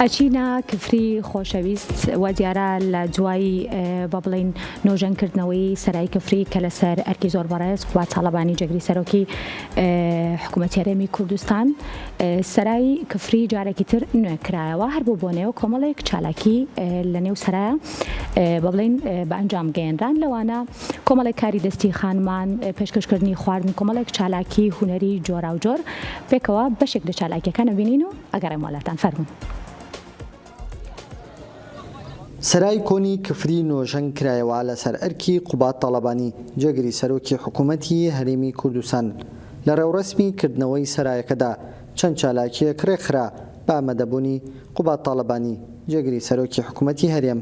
ئەچینە کفری خۆشەویست وا دیارە لە دوای با بڵێین نۆژەن کردنەوەی سەرای کفری کە لەسەر ئەرکی زۆر بەڕێز قوباد تاڵەبانی جێگری سەرۆکی حکوومەتی هەرێمی کوردستان سەرای کفری جارێکی تر نوێ کرایەوە هەر بۆ بۆنەیەوە کۆمەڵێک چالاکی لە نێو سەرایە با بڵێین بە ئەنجام گەیەنران لەوانە کۆمەڵێک کاری دەستی خانمان پێشکەشکردنی خواردن کۆمەڵێک چالاکی هونەری جۆراوجۆر پێکەوە بەشێک لە چالاکیەکان ئەبینین و ئەگەڕێم وەلاتان فەرموون. سەرای کۆنی کفری نۆژەن کرایەوە لەسەر ئەرکی قوباد تاڵەبانی جێگری سەرۆکی حکومەتی هەرێمی کوردستان لە ڕێوڕەسمی کردنەوەی سەرایەکەدا چەند چالاکییەک ڕێکخرا بە ئامادەبوونی قوباد تاڵەبانی جێگری سەرۆکی حکومەتی هەرێم.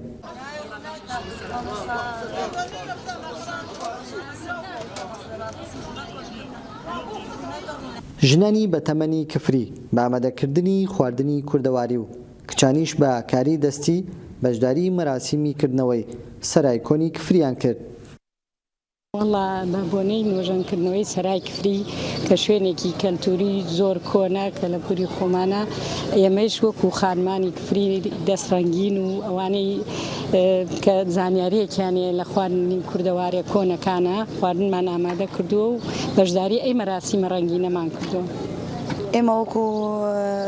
ژنانی بەتەمەنی کفری بە ئامادەکردنی خواردنی کوردەواری و کچانیش بە کاری دەستی بەشداری مەراسیمی کردنەوەی سەرای کۆنی کفریان کرد. وەڵا بە بۆنەی نۆژەنکردنەوەی سەرای کفری کە شوێنێکی کەلتوری زۆر کۆنە کەلەپوری خۆمانە ئێمەیش وەکو خانمانی کفری دەست ڕەنگین و ئەوانەی کە زانیاریەکیان هەیە لە خواردنی کوردەوارێ کۆنەکانە خواردنمان ئامادە کردووە و بەشداری ئەی مەراسیمە ڕەنگینەمان کردووە. ئێمە وەکو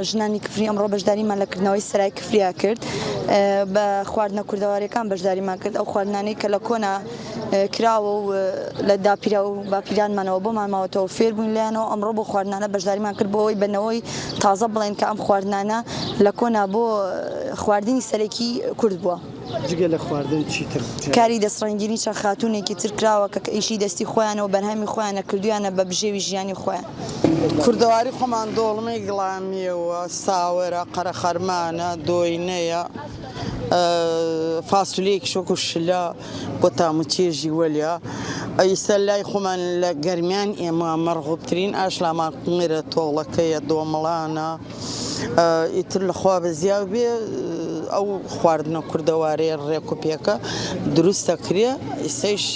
ژنانی کفری ئەمڕۆ بەشداریمان لە کردنەوەی سەرای کفریا کرد بە خواردنە کوردەواریەکان بەشداریمان کرد ئەو خواردنانەی کە لە کۆنا کراوە و لە داپیرە و باپیرانمانەوە بۆمان ماوەتەوە فێر بووین لێیانەوە ئەمڕۆ بۆ خواردنانە بەشداریمان کرد بۆ ئەوەی بە نەوەی تازە بڵێن کە ئەم خواردنانە لە کۆنا بۆ خواردنی سەرەکی کورد بووە. جگە لە خواردن چیتر؟ کاری دەستڕەنگینی چەند خاتوونێکی تر کراوە کە ئیشی دەستی خۆیانە و بەرهەمی خۆیانە کردوویانە بە بژێوی ژیانی خۆیان. کوردەواری خۆمان دۆڵمەی گڵامییەوە، ساوەرە، قەرەخەرمانە، دۆینەیە، فاسولیەکیش وەکو شلە بۆ تام و چێژی وەلیا. ئیستا لای خۆمان لە گەرمیان ئێمە مەرغوبترین ئاش لامان قومرە، تۆڵەکەیە، دۆمڵانە. ئیتر لە خوا بەزیاو بێ ئەو خواردنە کوردەوارەیە ڕێک و پێکە دروست دەکرێ ئیسەیش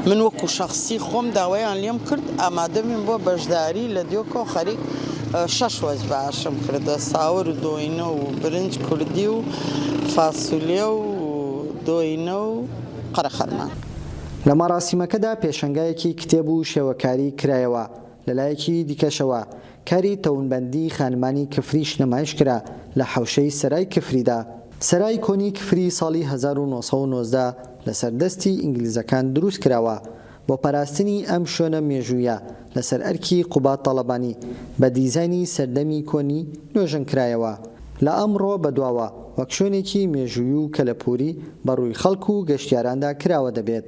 من وەکو شەخسی خۆم داوایان لێم کرد ئامادە بین بۆ بەشداری لە دیۆکۆ خەریک شەش وەجبە ئاشم کردە ساور و دۆینە و برنج کوردی و فاسولێ و دۆینە و قەرەخەرمان. لە مەراسیمەکەدا پێشەنگایەکی کتێب و شێوەکاری کرایەوە، لەلایەکی دیکەشەوە کاری تەونبەندی خانمانی کفریش نمایش کرا لە حەوشەی سەرای کفریدا. سەرای کۆنی کفری ساڵی 1919 لەسەر دەستی ئینگلیزەکان دروست کراوە بۆ پاراستنی ئەم شوێنە مێژوویە لەسەر ئەرکی قوباد تاڵەبانی بە دیزاینی سەردەمی کۆنی نۆژەن کرایەوە لە ئەمڕۆ بەدواوە وەک شوێنێکی مێژووی و کەلەپووری بە ڕووی خەڵک و گەشتیاراندا کراوە دەبێت.